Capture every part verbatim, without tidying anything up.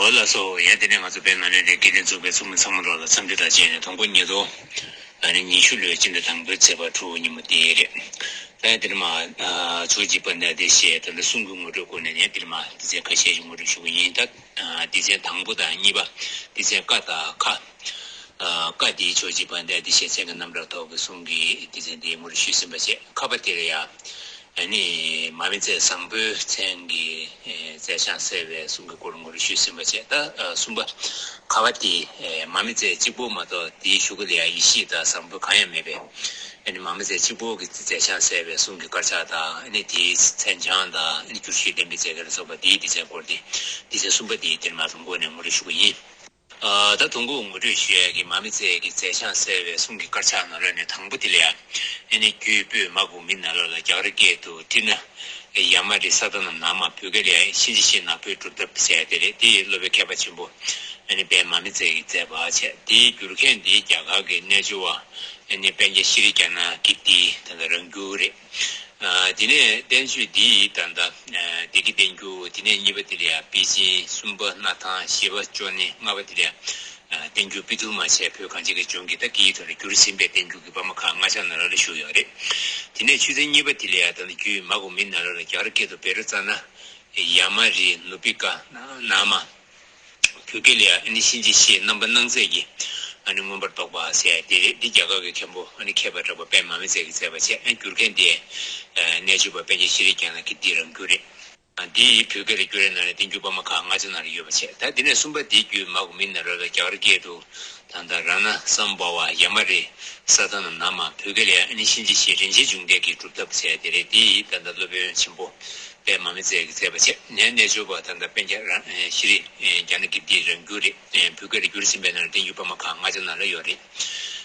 ཨོ་ལགས་སོ། ཡ་དེ་ནས་ང་ཚོ་དཔལ་ནཱ་ལེནྡྲའི་དགེ་ལྡན་ཚོགས་པའི་ཚོགས་མི་ཚང་མ་རོགས་ལ་འཚམས་འདྲི་དང་བཅས་ནས་དང་པོ་ཉིས་སྟོང་ཉི་ཤུ་ལོའི་སྤྱི་ཟླ་དང་པོའི་ཚེས་པ་དྲུག་ཉིན་མོ་དེ་རེད། ད་དེ་ནས་མ་ཆོས་ཀྱི་དཔལ་ལྡན་བདེ་གཤེགས་ད་ལྟ་གསུང་གི་ངོ་སྤྲོད་སྐོར་ནས་ནས་དེ་ནས་མ་སྡེ་ཚན་ཁ་ཤས་ཤིག་ངོ་སྤྲོད་ཞུ་གི་ཡིན། ད་སྡེ་ཚན་དང་པོ་དང་གཉིས་པ་སྡེ་ཚན་ཀ་དང་ཁ། ཀ་དེའི་ཆོས་ཀྱི་དཔལ་ལྡན་བདེ་གཤེགས་མཚན་གྱི་རྣམ་གྲངས་ཐོག་གི་གསུང་གི་སྡེ་ཚན་དེ་ངོ་སྤྲོད་ཞུས་ཟིན་པ་བྱས། ཁ་པ་དེ་ལ་ཡང་ཨ་ནི་མར་མེ་མཛད་བཟང་པོའི་མཚན་གྱི་མཛད་བྱང་གསལ་བའི་གསུང་གི་སྐོར་ངོ་སྤྲོད་ཞུས་ཟིན་པ་བྱས། ད་གསུམ་པ་ཁ་པ་དེ་མར་མེ་མཛད་གཅིག་པོ་མ་གཏོགས་དེའི་གཞུག་གུ་ལ་ཡང་ཡེ་ཤེས་དང་བཟང་པོ་གང་ཡང་མེད་པས། ཨ་ནི་མར་མེ་མཛད་གཅིག་པོ་གི་མཛད་བྱང་གསལ་བའི་གསུང་གི་དཀར་ཆག་དང་ཨ་ནི་དེའི་མཚན་བྱང་དང་ཨ་ནི་བསྒྱུར་བཤད་བསྟན་པའི་མཛད་དཀའ་ལ་སོགས་པ་དེའི་སྡེ་ཚན་སྐོར་དེ་སྡེ་ཚན་གསུམ་པ་དེའི་དེ་ནས་མ་རུང་སྐོར་ནས་ངོ་སྤྲོད་ཞུ་གི་ཡིན། ཨ། ད་དུང་ངོ་སྤྲོད་ཞུ་ཡས་ཀྱི་མར་མེ་མཛད་ཀྱི་མཛད་བྱང་གསལ་བའི་གསུང་གི་དཀར་ཆག་ནང་ལོགས་ནས་དང་པོ་དེ་ལ་ཡང་ཨ་ནི་རྒྱུད་པོད་མ་གོང་མའི་ནང་ལོགས་ལ་རྒྱ་གར་སྐད་དུ་ཏྲི་ན་ཡ་མ་རི་ས་ཏ་ནམ་ན་མ། བོད་སྐད་ལ་ཡང་གཤིན་རྗེ་གཤེད་ནག་པོའི་སྒྲུབ་ཐབས་ཟེར་ཡ་དེ་རེད། དེ་སློབ་དཔོན་མཁས་པ་ཆེན་པོ་ཨ་ནི་དཔལ་མར་མེ་མཛད་ཀྱིས་མཛད་པ་བྱས། དེའི་སྒྱུར་མཁན་དེ་རྒྱ་གར་གྱི་རྣལ་འབྱོར་བ་ཨ་ནི་པཎ་ཆེན་ཤྲཱི་ཀ་ཎ་ཀིརྟི་དེ་འདྲ་རང་རྒྱུད་རེད། ཨ། དེ་ནས་བསྟན་བཅོས་འདི་ཡི་ད་ལྟ་ཨ་བདེ་སྐྱིད་བསྟན་འགྱུར། དེ་ནས་གཉིས་པ་དེ་ལ་ཡང་པཎ་ཆེན། གསུམ་པ་སྣར་ཐང་། བཞི་པ་ཅོ་ནེ། ལྔ་པ་དེ་ལ་ཡང་ཨ་བསྟན་འགྱུར་པི་ཏུར་མ་བྱས། བོད་གངས་ཅན་གྱི་ལྗོངས་ཀྱི་ད་སྐད་ཐོག་ལ་བསྒྱུར་ཟིན་པའི་བསྟན་འགྱུར་གྱི་པད་མ་ཁ་སྔགས་འཆང་ནང་ལོགས་ལ་བཞུགས་ཡོད་རེད། དེ་ནས་ཆོས་ཚན་གཉིས་པ་དེ་ལ་ཡང་ད་ལྟ་རྒྱུད་མ་གོང་མའི་ནང་ལོགས་ལ་རྒྱ་གར་སྐད་དུ་བཻ་རོ་ཙ་ན་ཡ་མ་རི་ནུ་པི་ཀ་ན་མ། བོད་སྐད་ལ་ཡང་ཨ་ནི་གཤིན་རྗེ་གཤེད་རྣམ་པར་སྣང་མཛད་ཀྱི་ཨ་ནི་མངོན་པར་རྟོགས་པ་ཟེར་ཡ་དེ་རེད། འདི་རྒྱ་གར་གྱི་མཁན་པོ་ཨ་ནི་མཁས་པ་གྲགས་པ་པདྨ་མི་མཛད་ཀྱིས་མཛད་པ་བྱས། ཨ་ནི་བསྒྱུར་མཁན་དེ་ཨ་རྣལ་འབྱོར་པ་པཎ་ཆེན་ཤྲཱི་ཀ་ཎ་ཀིརྟི་རང་རྒྱུད་རེད། ཨ་འདི་བོད་སྐད་ལ་བསྒྱུར་ཡ་ནང་ལ་བསྟན་འགྱུར་པད་མ་ཁ་སྔགས་འཆང་ནང་ལ་ཡོད་པ་བྱས། ད་དེ་ནས་གསུམ་པ་འདིའི་རྒྱུད་མ་གོང་མའི་ནང་ལོགས་ལ་རྒྱ་གར་སྐད་དུ་ད་ལྟ་རཏྣ་སམ་བྷ་ཝ་ཡ་མ་རི་ས་ཏ་ནམ་ན་མ། བོད་སྐད་ལ་ཡང་ཨ་ནི་གཤིན་རྗེ་གཤེད་རིན་ཆེན་འབྱུང་ལྡན་གྱི་སྒྲུབ་ཐབས་ཟེར་ཡ་དེ་རེད། འདི་ད་ལྟ་སློབ་དཔོན་ཆེན་པོ་པདྨ་མི་མཛད་ཀྱིས་མཛད་པ་བྱས། ནས་རྣལ་འབྱོར་པ་ད་ལྟ་པཎ་ཆེན་རང་ཤྲཱི་ཀ་ཎ་ཀིརྟི་རང་རྒྱུད་རེད། བོད་སྐད་ལ་བསྒྱུར་ཟིན་པའི་ནང་ལ་བསྟན་འགྱུར་པད་མ་ཁ་སྔགས་འཆང་ནང་ལ་ཡོད་རེད།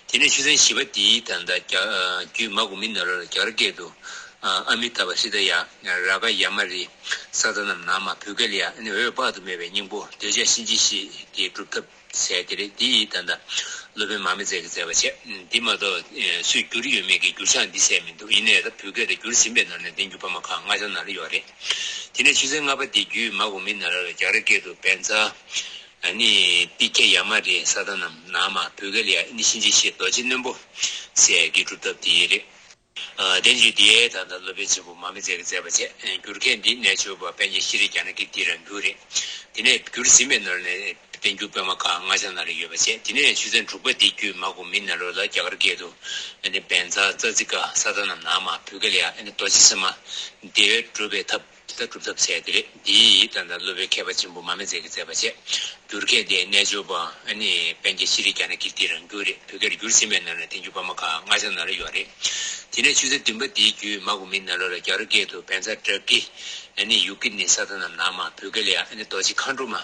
དེ་ནས་ཆོས་ཚན་བཞི་པ་འདིའི་ད་ལྟ་རྒྱ་རྒྱུད་མ་གོང་མའི་ནང་ལ་རྒྱ་གར་སྐད་དུ་ཨ་མི་ཏ་བྷ་ཧྲི་ད་ཡ་ར་ཀ་ཡ་མ་རི་ས་ཏ་ནམ་ན་མ། བོད་སྐད་ལ་ཡང་ཨ་ནི་འོད་དཔག་ཏུ་མེད་པའི་སྙིང་པོ་འདོད་ཆགས་གཤིན་རྗེ་གཤེད་ཀྱི་སྒྲུབ་ཐབས་ཟེར་དེ་རེད། འདི་ཡི་ད་ལྟ་སློབ་དཔོན་མར་མེ་མཛད་ཀྱིས་མཛད་པ་བྱས། འདི་མ་གཏོགས་སུས་བསྒྱུར་ཡོད་མེད་ཀྱི་བསྒྱུར་བྱ་འདི་གསལ་མི་འདུག་ཡིན་ནའི་ད་བོད་སྐད་དུ་བསྒྱུར་ཟིན་པའི་ནང་ནས་བསྟན་འགྱུར་པད་མ་ཁ་སྔགས་འཆང་ནང་ལ་ཡོད་རེད། དེ་ནས་ཆོས་ཚན་ལྔ་པ་འདི་རྒྱུད་མ་གོང་མའི་ནང་ལ་རྒྱ་གར་སྐད་དུ་བཛྲ་ཨ་ནི་ཏི་ཁྱ་ཡ་མ་རི་ས་ཏ་ནམ་ན་མ། བོད་སྐད་ལ་ཡང་ཨ་ནི་གཤིན་རྗེ་གཤེད་རྡོ་རྗེ་རྣོན་པོ་ཟེར་གྱི་སྒྲུབ་ཐབས་འདི་རེད། ཨ་བསྟན་བཅོས་འདི་ད་ལྟ་སློབ་དཔོན་ཆེན་པོ་མར་མེ་མཛད་ཀྱིས་མཛད་པ་བྱས། བསྒྱུར་མཁན་འདི་རྣལ་འབྱོར་པ་པཎ་ཆེན་ཤྲཱི་ཀ་ཎ་ཀིརྟི་རང་རྒྱུད་རེད། དེ་ནས་བསྒྱུར་ཟིན་པའི་ནང་ནས་བསྟན་འགྱུར་པད་མ་ཁ་སྔགས་འཆང་ནང་ལ་ཡོད་པ་བྱས། དེ་ནས་ཆོས་ཚན་དྲུག་པ་འདི་རྒྱུད་མ་གོང་མའི་ནང་ལོགས་ལ་རྒྱ་གར་སྐད་དུ་ཨ་ནི་བཛྲ་ཙ་ཙི་ཀ་ས་ཏ་ནམ་ན་མ། བོད་སྐད་ལ་ཡང་ཨ་ནི་རྡོ་རྗེ་སེམས་མ་བདེ་བ་སྒྲུབ་པའི་ཐབས་ད་སྒྲུབ་ཐབས་ཟེར་དེ་རེད། འདི་ཡི་ད་ལྟ་སློབ་དཔོན་མཁས་པ་ཆེན་པོ་མར་མེ་མཛད་ཀྱིས་མཛད་པ་བྱས། བསྒྱུར་མཁན་དེ་རྣལ་འབྱོར་པ་ཨ་ནི་པཎ་ཆེན་ཤྲཱི་ཀ་ཎ་ཀིརྟི་རང་རྒྱུད་རེད། བོད་སྐད་བསྒྱུར་ཟིན་པའི་ནང་ནས་བསྟན་འགྱུར་པད་མ་ཁ་སྔགས་འཆང་ནང་ལ་ཡོད་རེད། དེ་ནས་ཆོས་ཚན་བདུན་པ་འདིའི་རྒྱུད་མ་གོང་མའི་ནང་ལོགས་ལ་རྒྱ་གར་སྐད་དུ་བཛྲ་ཌཱ་ཀི་ཨ་ནི་ཡུ་ཀི་ནི་ས་ཏ་ནམ་ན་མ། བོད་སྐད་ལ་ཡང་ཨ་ནི་རྡོ་རྗེ་མཁའ་འགྲོ་མ།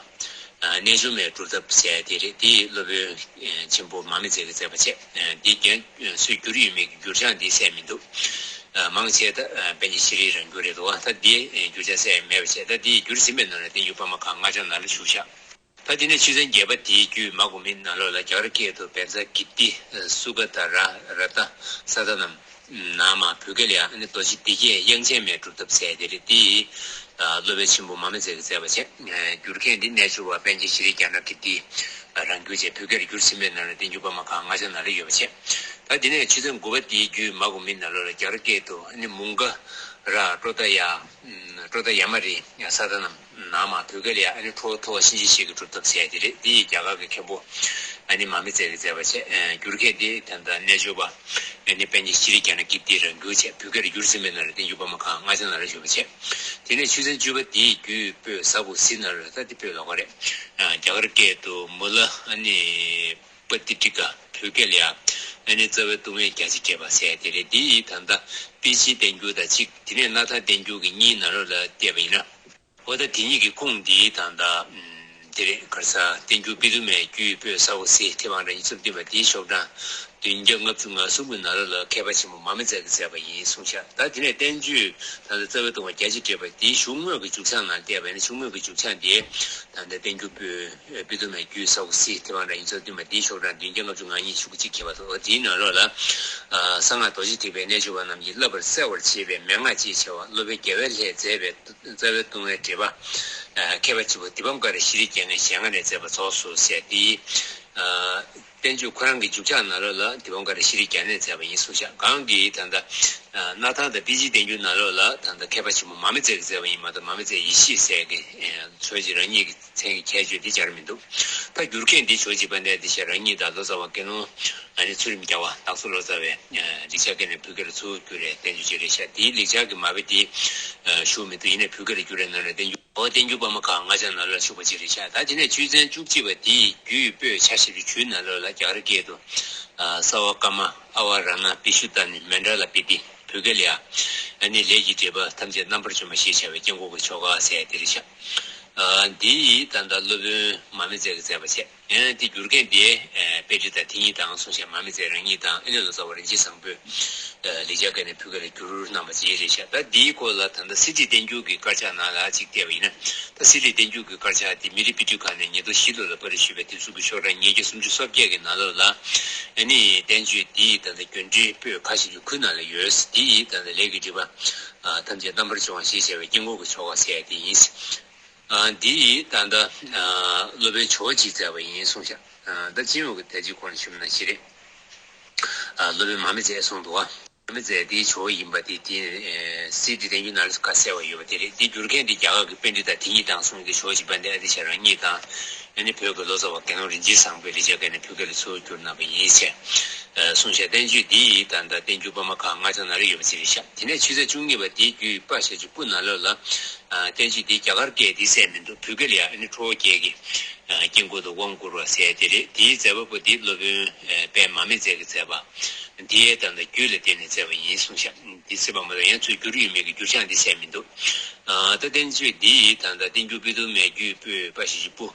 རྣལ་འབྱོར་མའི་སྒྲུབ་ཐབས་ཟེར་དེ་རེད། འདི་སློབ་དཔོན་ཆེན་པོ་མར་མེ་མཛད་ཀྱིས་མཛད་པ་བྱས། འདི་རྒན་སུས་བསྒྱུར་ཡོད་མེད་ཀྱི་བསྒྱུར་བྱ་འདི་གསལ་མི་འདུག་མང་ཆེ་ད་པཎ་ཆེན་ཤྲཱི་རང་རྒྱུད་རེད་འདུག་ད་འདི་བསྒྱུར་བྱ་གསལ་མེད་པ་བྱས། ད་འདི་བསྒྱུར་ཟིན་པའི་ནང་ནས་བསྟན་འགྱུར་པད་མ་ཁ་སྔགས་འཆང་ནང་ལ་བཞུགས་ཤག་ད་དེ་ནས་ཆོས་ཚན་བརྒྱད་པ་དེའི་རྒྱུད་མ་གོང་མའི་ནང་ལོགས་ལ་རྒྱ་གར་སྐད་དུ་བཛྲ་ཀིརྟི་སུ་ག་ཏ་ར་ར་ཏ་ས་ཏ་ནམ་ན་མ། བོད་སྐད་ལ་ཡང་ཨ་ནི་རྡོ་རྗེ་བདེ་གཤེགས་དབྱངས་ཅན་མའི་སྒྲུབ་ཐབས་ཟེར་དེ་རེད། འདི་ཡི་སློབ་དཔོན་ཆེན་པོ་མར་མེ་མཛད་ཀྱིས་མཛད་པ་བྱས། བསྒྱུར་མཁན་འདི་རྣལ་འབྱོར་པ་པཎ་ཆེན་ཤྲཱི་ཀ་ཎ་ཀིརྟི་རང་རྒྱུད་བྱས། བོད་སྐད་ལ་བསྒྱུར་ཟིན་པའི་ནང་ལ་བསྟན་འགྱུར་པད་མ་ཁ་སྔགས་འཆང་ནང་ལ་ཡོད་པ་བྱས། ད་དེ་ནས་ཆོས་ཚན་དགུ་པ་དེའི་རྒྱུད་མ་གོང་མའི་ནང་ལོགས་ལ་རྒྱ་གར་སྐད་དུ་ཨ་ནི་མུངྒ་ར་ཀྲོ་ཏ་ཡ། ཀྲོ་ཏ་ཡ་མ་རི་ས་ཏ་ནམ་ན་མ། བོད་སྐད་ལ་ཡང་ཨ་ནི་ཁྲོ་བོ་ཐོ་བ་གཤིན་རྗེ་གཤེད་ཀྱི་སྒྲུབ་ཐབས་ཟེར་དེ་རེད། འདི་ཡི་རྒྱ་གར་གྱི་མཁན་པོ་ཨ་ནི་མར་མེ་མཛད་ཀྱིས་མཛད་པ་བྱས། བསྒྱུར་མཁན་འདི་ད་ལྟ་རྣལ་འབྱོར་པ་ཨ་ནི་པཎ་ཆེན་ཤྲཱི་ཀ་ཎ་ཀིརྟི་རང་རྒྱུད་བྱས། བོད་སྐད་ལ་བསྒྱུར་ཟིན་པའི་ནང་ལ་བསྟན་འགྱུར་པད་མ་ཁ་སྔགས་འཆང་ནང་ལ་ཡོད་པ་བྱས། དེ་ནས་ཆོས་ཚན་བཅུ་པ་འདིའི་རྒྱུད་པོད་ཟ་གོ་སི་ནང་ལ། ད་འདི་པོད་ལོགས་ཀ་རེད། རྒྱ་གར་སྐད་དུ་མུ་ལ་ཨ་ནི་པ་ཏི་ཏི་ཀ། བོད་སྐད་ལ་ཡང་ཨ་ནི་རྩ་བའི་ལྟུང་བའི་རྒྱ་ཆེར་བསྒྲེས་པ་ཟེར་དེ་རེད། འདི་ཡི་ད་ལྟ་པཎ་ཆེན་བསྟན་འགྱུར་དང་གཅིག་དེ་ནས་སྣར་ཐང་བསྟན་འགྱུར་གྱི་གཉིས་ནང་ལོགས་ལ་བལྟས་པ་ཡིན་ན། འོ་ད་དེ་གཉིས་ཀྱི་ཁུངས་འདི་ད་ལྟ་དེ་རེད། ག་རེ་ཟ། བསྟན་འགྱུར་པི་ཏུ་མའི་རྒྱུད་པོད་ཟ་གོ་སི་ཐེ་བང་ར་ཉིས་རྩ་བདུན་པ་འདིའི་ཤོག་གྲངས་བདུན་བརྒྱ་ལྔ་བཅུ་ང་གསུམ་གྱི་ནང་ལོགས་ལ་མཁས་པ་ཆེན་པོ་མར་མེ་མཛད་ཀྱིས་མཛད་པ་ཡིན་གསུངས་ཤག་ད་དེ་ནས་བསྟན་བཅོས་ད་ལྟ་རྩ་བའི་ལྟུང་བ་རྒྱ་ཆེར་བསྒྲེས་པ་འདིའི་གཞུང་དངོས་ཀྱི་མཇུག་བྱང་ནང་བལྟས་པ་ཡིན་ན། གཞུང་དངོས་ཀྱི་མཇུག་བྱང་འདི་ད་ལྟ་བསྟན་འགྱུར་པོད་པི་ཏུ་མའི་རྒྱུད་ཟ་གོ་སི་ཐེ་བང་ར་ཉིས་རྩ་བདུན་པ་འདིའི་ཤོག་གྲངས་བདུན་བརྒྱ་ལྔ་བཅུ་ང་གཉིས་ཞེ་གཅིག་བྱས་པ་འདུག་འོ་དེའི་ནང་ལོགས་ལ། གསང་སྔགས་རྡོ་རྗེ་ཐེག་པའི་རྣལ་འབྱོར་པ་རྣམས་ཀྱིས་བསླབ་པར་གསལ་བར་བྱེད་པའི་མན་ངག་ཅེས་བྱ་བ། སློབ་དཔོན་རྒྱལ་བའི་ལྷས་མཛད་པའི་རྩ་བའི་ལྟུང་བའི་འགྲེལ་པ། མཁས་པ་ཆེན་པོ་དི་པཾ་ཀ་ར་ཤྲཱི་ཛྙཱ་ན་ཞལ་སྔ་ནས་མཛད་པ་རྫོགས་སོ་ཟེར་དེའི་བསྟན་བཅོས་ཁོ་རང་གི་མཇུག་ཆགས་ནང་ལོགས་ལ་དི་པཾ་ཀ་ར་ཤྲཱི་ཛྙཱ་ན་མཛད་པ་ཡིན་གསུངས་ཤག་གང་གིས་ད་ལྟ་སྣར་ཐང་དང་པཎ་ཆེན་བསྟན་འགྱུར་ནང་ལོགས་ལ་ད་ལྟ་མཁས་པ་ཆེན་པོ་མཱ་མི་ཙེ་གིས་མཛད་པ་ཡིན་མ་གཏོགས་མཱ་མི་ཙེ་ཡེ་ཤེས་ཟེར་གི་ཆོས་ཀྱི་རང་ཉིད་ཀྱི་མཚན་གྱི་ཁྱད་ཆོས་འདི་སྦྱར་མི་འདུག་ད་བསྒྱུར་མཁན་འདི་ཇོ་བོ་རྗེ་དཔལ་ལྡན་ཨ་ཏི་ཤ་རང་ཉིད་དང་ལོ་ཙཱ་བ་དགེ་སློང་ཨ་ནི་ཚུལ་ཁྲིམས་རྒྱལ་བ་བདག་སོགས་ལོ་ཙཱ་བའི་ལེགས་སྦྱར་སྐད་ནས་བོད་སྐད་ལ་ཚུར་བསྒྱུར་བའི་བསྟན་བཅོས་ཅིག་རེད་ཤག་དེའི་ལེགས་སྦྱར་གྱི་མ་དཔེ་འདི་ཞུ་མི་འདུག་ཡིན་ནའི་བོད་སྐད་ལ་བསྒྱུར་བའི་ནང་ལ་བསྟན་བཅོས་འོ་བསྟན་བཅོས་དཔར་མ་ཁག་ལྔ་ཆ་ནང་ལ་ཞུགས་པ་ཅིག་རེད་ཤག་ད་དེ་ནས་ཆོས་ཚན་བཅུ་གཅིག་པ་དེའི་རྒྱུད་པོད་ཆ་ཤས་ཀྱི་ཇུས་ནང་ལོགས་ལ་རྒྱ་གར་སྐད་དུ་ཨ་སརྦ་ཀ་མ་ཨ་བ་ར་ཎ་བི་ཤུ་ཏ་ནི་མཎྜ་ལ་པི་ཏི། བོད་སྐད་ལ་ཡང་ཨ་ནི་ལས་ཀྱི་སྒྲིབ་པ་ཐམས་ཅད་རྣམ་པར་འཇོམས་པ་ཞེས་བྱ་བའི་དཀྱིལ་འཁོར་གྱི་ཆོ་ག་ཟེར་དེ་རེད་ཤག་ཨ་འདི་ཡིས་ད་ལྟ་སློབ་དཔོན་མཱ་མི་ཙེ་གིས་མཛད་པ་བྱས། ཨ་འདི་བསྒྱུར་མཁན་དེ་ཨ་པཎྜི་ཏ་དེ་ཉིད་དང་གསུངས་ཤག་མཱ་མི་ཙེ་རང་ཉིད་དང་ཨ་ནི་ལོ་ཙཱ་བ་རིན་ཆེན་བཟང་པོས་ཨ་ལེགས་སྦྱར་སྐད་ནས་བོད་སྐད་ལ་བསྒྱུར་གནང་བ་ཅིག་རེད་ཤག་ད་འདིའི་སྐོར་ལ་ད་ལྟ་གསེར་ཁྲིའི་བསྟན་འགྱུར་གྱི་དཀར་ཆག་ནང་ལ་གཅིག་བལྟས་པ་ཡིན་ན། ད་གསེར་ཁྲིའི་བསྟན་འགྱུར་གྱི་དཀར་ཆག་དེ་མི་རིགས་དཔེ་སྐྲུན་ཁང་ནས་ཉིས་སྟོང་བཞི་ལོ་ལ་པར་སྐྲུན་ཞུས་པའི་དུས་གསུམ་གྱི་ཤོག་གྲངས་ཉིས་བརྒྱ་སུམ་ཅུ་སོ་བརྒྱད་ཀྱི་ནང་ལོགས་ལ། ཨ་ནི་བསྟན་བཅོས་འདིའི་ད་ལྟ་བསྒྱུར་འབྲི་པོད་ཁ་ཤས་ཀྱི་ཁུལ་ནང་ལ་ཡོད། འདི་ཡིས་ད་ལྟ་ལས་ཀྱི་སྒྲིབ་པ་ཨ་ཐམས་ཅད་རྣམ་པར་འཇོམས་པ་ཞེས་བྱ་བའི་དཀྱིལ་འཁོར་གྱི་ཆོ་ག་ཟེར་ཡ་དེ་ཡིན། ཨ་འདི་ཡིས་ད་ལྟ་ཨ་སློབ་དཔོན་ཇོ་བོ་རྗེས་མཛད་པ་ཡིན་གསུངས་ཤག་ཨ་ད་སྤྱི་ཡོངས་ཀྱི་ད་ཅི་གོང་ནས་ཞུས་པ་ནང་བཞིན་རེད། ཨ་སློབ་དཔོན་མཱ་མི་ཙེས་གསུངས་འདུག་བ། མཱ་མི་ཙེ་དེའི་ཇོ་བོ་ཡིན་པ་དེ་དེ་ཨེ་གསེར་ཁྲིའི་བསྟན་འགྱུར་ནང་ལ་ཁ་གསལ་བ་ཡོད་པ་དེ་རེད། དེ་བསྒྱུར་མཁན་དེ་རྒྱ་གར་གྱི་པཎྜི་ཏ་དེ་ཉིད་དང་གསུངས་ཀྱི་ཇོ་བོ་རྗེ་དཔལ་ལྡན་ཨ་ཏི་ཤ་རང་ཉིད་དང་། ཨ་ནི་བོད་ཀྱི་ལོ་ཙཱ་བ་དགེ་སློང་རིན་ཆེན་བཟང་པོས་ལེགས་སྦྱར་སྐད་ནས་བོད་སྐད་ལ་ཚུར་བསྒྱུར་གནང་བ་ཡིན་ཞེས་གསུངས་ཤག་བསྟན་བཅོས་འདི་ཡིས་ད་ལྟ་བསྟན་འགྱུར་དཔར་མ་ཁག་ལྔ་ཆ་ནང་ལ་ཡོད་པ་ཅིག་རེད་ཤག་དེ་ནས་ཆོས་ཚན་བཅུ་གཉིས་པ་དེའི་རྒྱུད་པོད་ཁ་ཤས་ཀྱི་པོད་ནང་ལོགས་ལ། ཨ་བསྟན་བཅོས་འདི་རྒྱ་གར་སྐད་འདི་གསལ་མི་འདུག་བོད་སྐད་ལ་ཡང་ཨ་ནི་ཁྲོ་བོ་བརྒྱད་ཀྱི་ཨ་དཀྱིལ་འཁོར་དུ་དབང་བསྐུར་བ་ཟེར་དེ་རེད། དེའི་མཛད་པ་པོ་འདི་སློབ་དཔོན་ཨ་དཔལ་མཱ་མི་ཙེ་གིས་མཛད་པ། འདི་ཡང་ད་ལྟ་རྒྱུད་ལ་བརྟེན་ནས་མཛད་པ་ཡིན་གསུངས་ཤག་འདི་སྲིད་པ་མ་གཏོགས་ཡང་ཚུར་བསྒྱུར་ཡོད་མེད་ཀྱི་བསྒྱུར་བྱང་འདི་གསལ་མི་འདུག་ཨ་ད་བསྟན་བཅོས་འདི་ཡིས་ད་ལྟ་བསྟན་འགྱུར་དཔེ་དུ་མའི་རྒྱུད་པོད་པ་ཞེས་བཞི་པོ།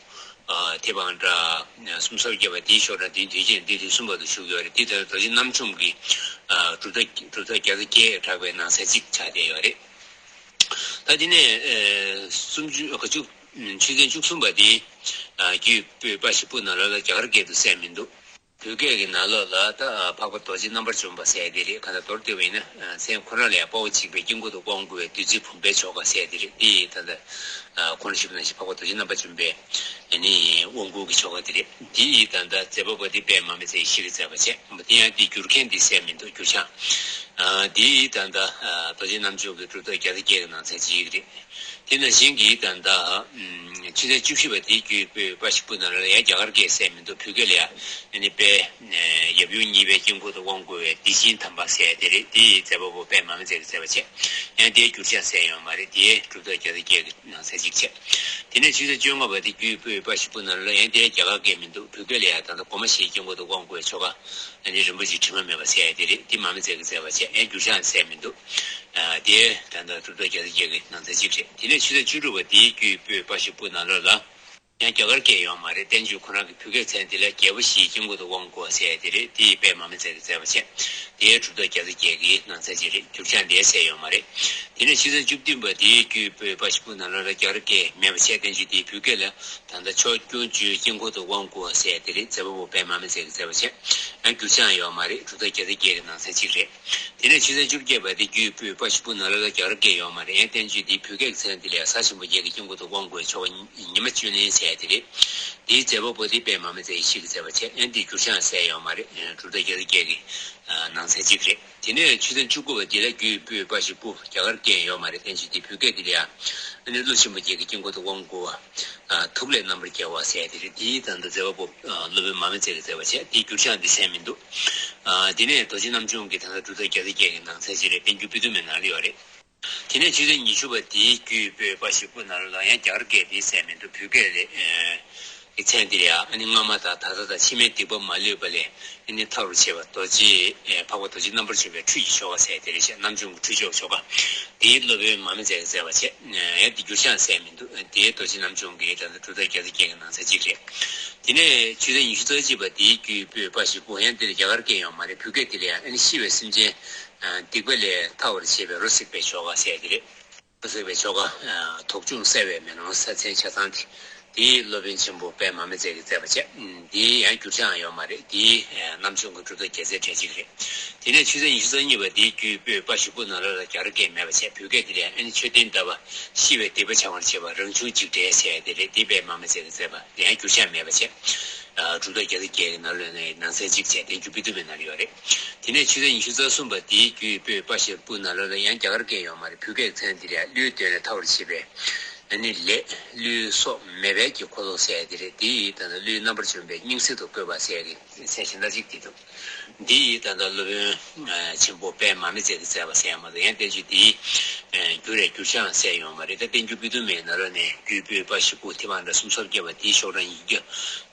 ཨ་དེ་བང་སྒྲ་སུམ་སོ་བརྒྱད་པ་དེའི་ཤོག་གྲངས་དེའི་དུས་ཆེན་འདི་དུས་གསུམ་བར་དུ་བཞུགས་ཡོད་རེད། དེ་ལྟར་རྡོ་རྗེ་རྣམ་འཇོམས་ཀྱི་ཨ་གྲུབ་མཐའ་གྲུབ་མཐའ་བརྒྱ་རྩ་བརྒྱད་གྲགས་པའི་ནང་གསེས་གཅིག་ཆགས་བསྡད་ཡོད་རེད། ད་དེ་ནས་ཨ་སུམ་ཅུ་ཨ་བཅུ་ཆོས་ཚན་བཅུ་གསུམ་པ་དེ་ཨ་རྒྱུད་པོད་པ་ཞེས་པོ་ནང་ལོགས་ལ་རྒྱ་གར་སྐད་དུ་གསལ་མི་འདུག་བོད་སྐད་ཀྱི་ནང་ལོགས་ལ་ད་འཕགས་པ་རྡོ་རྗེ་རྣམ་པར་འཇོམས་པ་ཟེར་ཡ་དེ་རེད། གང་ལྟར་མདོར་བསྡུས་པ་ཡིན་ན་མཚན་ཁོ་རང་ལ་ཡང་དཔའ་བོ་གཅིག་པའི་དཀྱིལ་འཁོར་དུ་དབང་བསྐུར་བའི་བདུད་རྩི་བུམ་པའི་ཆོ་ག་ཟེར་ཡ་དེ་རེད། དེ་ཡིས་ད་ལྟ་གོང་ནས་ཞུས་པ་ནང་བཞིན་འཕགས་པ་རྡོ་རྗེ་རྣམ་པར་འཇོམས་པའི་ནི་དབང་བསྐུར་གྱི་ཆོ་ག་དེ་རེད། དེ་ཡིས་ད་ལྟ་མཛད་པ་པོ་དེ་དཔལ་མཱ་མི་ཙེ་ཡེ་ཤེས་ཀྱིས་མཛད་པ་བྱས། དེ་ཡང་དེ་བསྒྱུར་མཁན་དེ་གསལ་མི་འདུག་བསྒྱུར་བྱང་། དེ་ཡིས་ད་ལྟ་རྡོ་རྗེ་རྣམ་འཇོམས་ཀྱི་གྲུབ་མཐའ་བརྒྱ་རྩ་བརྒྱད་ཀྱི་ནང་ཚན་གཅིག་རེད། དེ་ནང་བཞིན་གྱི་ད་ལྟ་ཆོས་ཚན་བཅུ་བཞི་པ་དེའི་རྒྱུད་པོད་པ་ཞེས་པོ་ནང་ལ་ཡང་རྒྱ་གར་སྐད་གསལ་མི་འདུག་བོད་སྐད་ལ་ཡང་ཨ་ནི་དཔལ་ཡབ་ཡུམ་གཉིས་པའི་དཀྱིལ་འཁོར་དུ་དབང་བསྐུར་བའི་བདེ་ཆེན་དམ་པ་ཟེར་དེ་རེད། དེ་ཡི་མཛད་པ་པོ་དཔལ་མཱ་མི་ཙེ་གིས་མཛད་པ་བྱས། ཡང་དེའི་བསྒྱུར་བྱང་གསལ་ཡོད་མ་རེད། དེའི་གྲུབ་མཐའ་བརྒྱ་རྩ་བརྒྱད་ཀྱི་ནང་ཚན་གཅིག་བྱས། དེ་ནས་ཆོས་ཚན་བཅོ་ལྔ་པ་དེ་རྒྱུད་པོད་པ་ཞེས་པོ་ནང་ལ་ཡང་དེའི་རྒྱ་གར་སྐད་མི་འདུག་བོད་སྐད་ལ་ཡང་ད་ལྟ་སྒོ་མ་བཞིའི་དཀྱིལ་འཁོར་དུ་དབང་བསྐུར་བའི་ཆོ་ག་ཨ་ནི་རིན་པོ་ཆེའི་དྲི་མ་མེད་པ་ཟེར་ཡ་དེ་རེད། དེ་མཱ་མི་ཙེ་གིས་མཛད་པ་བྱས། ཡང་བསྒྱུར་བྱང་གསལ་མི་འདུག་ཨ་དེ་ད་ལྟ་གྲུབ་མཐའ་བརྒྱ་རྩ་བརྒྱད་ཀྱི་ནང་ཚན་གཅིག་རེད། དེ་ནས་ཆོས་ཚན་བཅུ་དྲུག་པ་དེའི་རྒྱུད་པོད་པ་ཞེས་པོ་ནང་ལོགས་ལ། ཡང་རྒྱ་གར་སྐད་ཡོད་མ་རེད། བསྟན་བཅོས་ཁོ་རང་གི་བོད་སྐད་ཚན་དེ་ལ་རྒྱལ་པོ་བཞིའི་དཀྱིལ་འཁོར་དུ་དབང་བསྐུར་བ་ཟེར་ཡ་དེ་རེད། དེ་ཡི་དཔལ་མཱ་མི་ཙེ་གིས་མཛད་པ་བྱས། དེའི་གྲུབ་མཐའ་བརྒྱ་རྩ་བརྒྱད་ཀྱི་ནང་ཚན་གཅིག་རེད། བསྒྱུར་བྱང་དེ་གསལ་ཡོད་མ་རེད། དེ་ནས་ཆོས་ཚན་བཅུ་བདུན་པ་དེའི་རྒྱུད་པོད་པ་ཞེས་པོ་ནང་ལོགས་ལ་རྒྱ་གར་སྐད་མེད་པ་བྱས། བསྟན་བཅོས་དེའི་བོད་སྐད་ལ། ད་ལྟ་ཕྱོགས་སྐྱོང་བཅུའི་དཀྱིལ་འཁོར་དུ་དབང་བསྐུར་བ་ཟེར་ཡ་དེ་རེད། མཛད་པ་པོ་དཔལ་མཱ་མི་ཙེ་གིས་མཛད་པ་བྱས། ཡང་བསྒྱུར་བྱང་ཡོད་མ་རེད། གྲུབ་མཐའ་བརྒྱ་རྩ་བརྒྱད་ཀྱི་ནང་ཚན་གཅིག་རེད། དེ་ནས་ཆོས་ཚན་བཅོ་བརྒྱད་པ་དེ་རྒྱུད་པོད་པ་ཞེས་པོ་ནང་ལོགས་ལ་རྒྱ་གར་སྐད་ཡོད་མ་རེད། ཡང་བསྟན་བཅོས་འདིའི་བོད་སྐད་ཀྱི་ཚན་དེ་ལ་ཡང་ས་ཆེན་པོ་བརྒྱད་ཀྱི་དཀྱིལ་འཁོར་དུ་དབང་བསྐུར་བའི་ཆོ་ག་ཉི་མ་བཅུད་ལེན་ཟེར་ཡ་དེ་རེད། དེའི་མཛད་པ་པོ་དེ་དཔལ་མཱ་མི་ཙེ་ཡེ་ཤེས་ཀྱིས་མཛད་པ་བྱས། ཡང་འདི་བསྒྱུར་བྱང་གསལ་ཡོད་མ་རེད། གྲུབ་མཐའ་བརྒྱ་རྩ་བརྒྱད་ཀྱི་ནང་ཚན་གཅིག་རེད། དེ་ནས་ཆོས་ཚན་བཅུ་དགུ་པ་འདི་ལ་རྒྱུད་པོད་པ་ཞེས་པོ་རྒྱ་གར་སྐད་ཡོད་མ་རེད། བསྟན་བཅོས་འདི་བོད་སྐད་འདི་ལ་ཡང་ཨ་ནི་ཀླུ་ཆེན་པོ་བརྒྱད་ཀྱི་དཀྱིལ་འཁོར་དུ་དབང་བསྐུར་བ། ཨ་ཐུགས་ལས་རྣམ་པར་རྒྱལ་བ་ཟེར་ཡ་དེ་རེད། དེའི་ད་ལྟ་མཛད་པ་པོ་ཨ་སློབ་དཔོན་མཱ་མི་ཙེ་གིས་མཛད་པ་བྱས། དེའི་བསྒྱུར་བྱང་འདི་གསལ་མི་འདུག་ཨ་དེ་ནས་རྡོ་རྗེ་རྣམ་འཇོམས་ཀྱི་ད་ལྟ་གྲུབ་མཐའ་བརྒྱ་རྩ་བརྒྱད་ཀྱི་ནང་ཚན་ཅིག་རེད། བསྟན་འགྱུར་དཔེ་དུ་མའི་ནང་ལ་ཡོད་རེད། དེ་ནས་ཆོས་ཚན་ཉི་ཤུ་པ་དེའི་རྒྱུད་པོད་པ་ཞེས་པོ་ནང་ལ་ཡང་རྒྱ་གར་སྐད་དེ་གསལ་མི་འདུག་བོད་སྐད་ལས་ཨེ་ཀྱི་མཚན་དེ་ལ་ཡང་ཨ་ནི་སྔ་མ་དང་ད་ལྟ་དང་ཕྱི་མའི་སྡིག་པ་མ་ལུས་པ་ལས་ཨ་ནི་ཐར་བར་བྱེད་པ་རྡོ་རྗེ་ཨེ་འཕགས་པ་རྡོ་རྗེ་རྣམ་པར་འཇོམས་པའི་ཁྲུས་ཀྱི་ཆོ་ག་ཟེར་དེ་རེད་ཤག་རྣམ་འཇོམས་ཀྱི་ཁྲུས་ཆོག་ཆོ་ག་དེའི་སློབ་དཔོན་མཱ་མི་ཙེ་གིས་མཛད་པ་བྱས། ཡང་དེ་བསྒྱུར་བྱང་གསལ་མི་འདུག་དེའི་རྡོ་རྗེ་རྣམ་འཇོམས་ཀྱི་ད་ལྟ་གྲུབ་མཐའ་བརྒྱ་རྩ་བརྒྱད་ཀྱི་ནང་ཚན་གཅིག་རེད། དེ་ནས་ཆོས་ཚན་ཉི་ཤུ་རྩ་གཅིག་པ་དེའི་རྒྱུད་པོད་པ་ཞེས་པོ་ཡང་དེ་ལ་རྒྱ་གར་སྐད་ཡོད་མ་རེད། བོད་སྐད་དེ་ལ་ཡང་ཨ་ནི་ཤི་བའི་སེམས་ཅན། སྡིག་པ་ལས་ཐར་བར་བྱེད་པའི་རོ་བསྲེགས་པའི་ཆོ་ག་ཟེར་དེ་རེད། རོ་བསྲེགས་པའི་ཆོ་ག་དོག་ཅུང་བསལ་བའི་མེ་ལོང་ས་མཚན་ཆ་ཚང་དེ། དེའི་སློབ་དཔོན་ཆེན་པོ་པདྨ་མི་མཛད་ཀྱིས་མཛད་པ་བྱས། དེའི་ཡང་འགྱུར་བྱ་ཡང་ཡོད་མ་རེད། དེའི་རྣམ་བྱུང་གི་གྲུབ་ཐོབ་རྒྱལ་མཚན་གྲལ་གཅིག་རེད། དེ་ནས་ཆུ་ཚན་ཉི་ཤུ་རྩ་གཉིས་པ་དེའི་རྒྱུད་པོད་དཔའ་ཞིག་པོ་ནཱ་ལོ་ལ་རྒྱ་གར་སྐད་མེད་པ་བྱས། བོད་སྐད་དེ་ལས་ཨ་ནི་མཆོད་རྟེན་བཏབ་པ། ཤི་བའི་སྡིག་པ་བྱང་བར་བྱེད་པ། རང་བྱུང་འཇིགས་བྲལ་ཟེར་དེ་རེད། དེ་པདྨ་མི་མཛད་ཀྱིས་མཛད་པ། དེ་ཡང་འགྱུར་བྱ་མེད་པ་བྱས། གྲུབ་ཐོབ་རྒྱལ་མཚན་བརྒྱད་ཀྱི་ནང་ལོགས་ནས་ནང་ཚན་གཅིག་བྱས། དེ་རྒྱུད་པོད་དུ་མའི་ནང་ལ་ཡོད་རེད། དེ་ནས་ཆུ་ཚན་ཉི་ཤུ་རྩ་གསུམ་པ་དེའི་རྒྱུད་པོད་དཔའ་ཞིག་པོ་ནཱ་ལོ་ལ་ཡང་རྒྱ་གར་སྐད་ཡོད་མ་རེད། བོད་སྐད་མཚན་དེ་ལས་ཀླུའི་དོན་ལས་ཐར་བར་བྱེད་པའི། ཨ་ནི་ལས་ཀླུའི་སྲོག་མེད་པའི་གི་འཁོར་ལོ་ཟེར་དེ་རེད། དེ་ཡི་ད་ལྟ་ཀླུའི་རྣམ་པར་བྱོན་པའི་སྙིང་ཟེར་དུ་བཀོད་པ་ཟེར་གི་མཚན་གཞན་དག་ཅིག་དེ་འདུག་འདི་ཡི་ད་ལྟ་སློབ་དཔོན་ཆེན་པོ་པདྨ་མི་མཛད་ཀྱིས་མཛད་པ་ཟེར་ཡ་མ་གཏོགས། ཡང་བསྟན་བཅོས་འདིའི་འགྱུར་རེ་འགྱུར་བྱའང་གསལ་ཡོད་མ་རེད། ད་བསྟན་འགྱུར་པོད་དུ་མའི་ནང་ལོགས་ནས་རྒྱུད་པོད་དཔའ་ཞིག་པོ་ཐེ་བ་འདྲ་སུམ་ཚབ་བརྒྱབ་པ་དེའི་ཤོག་གྲངས་ཉིས་བརྒྱ་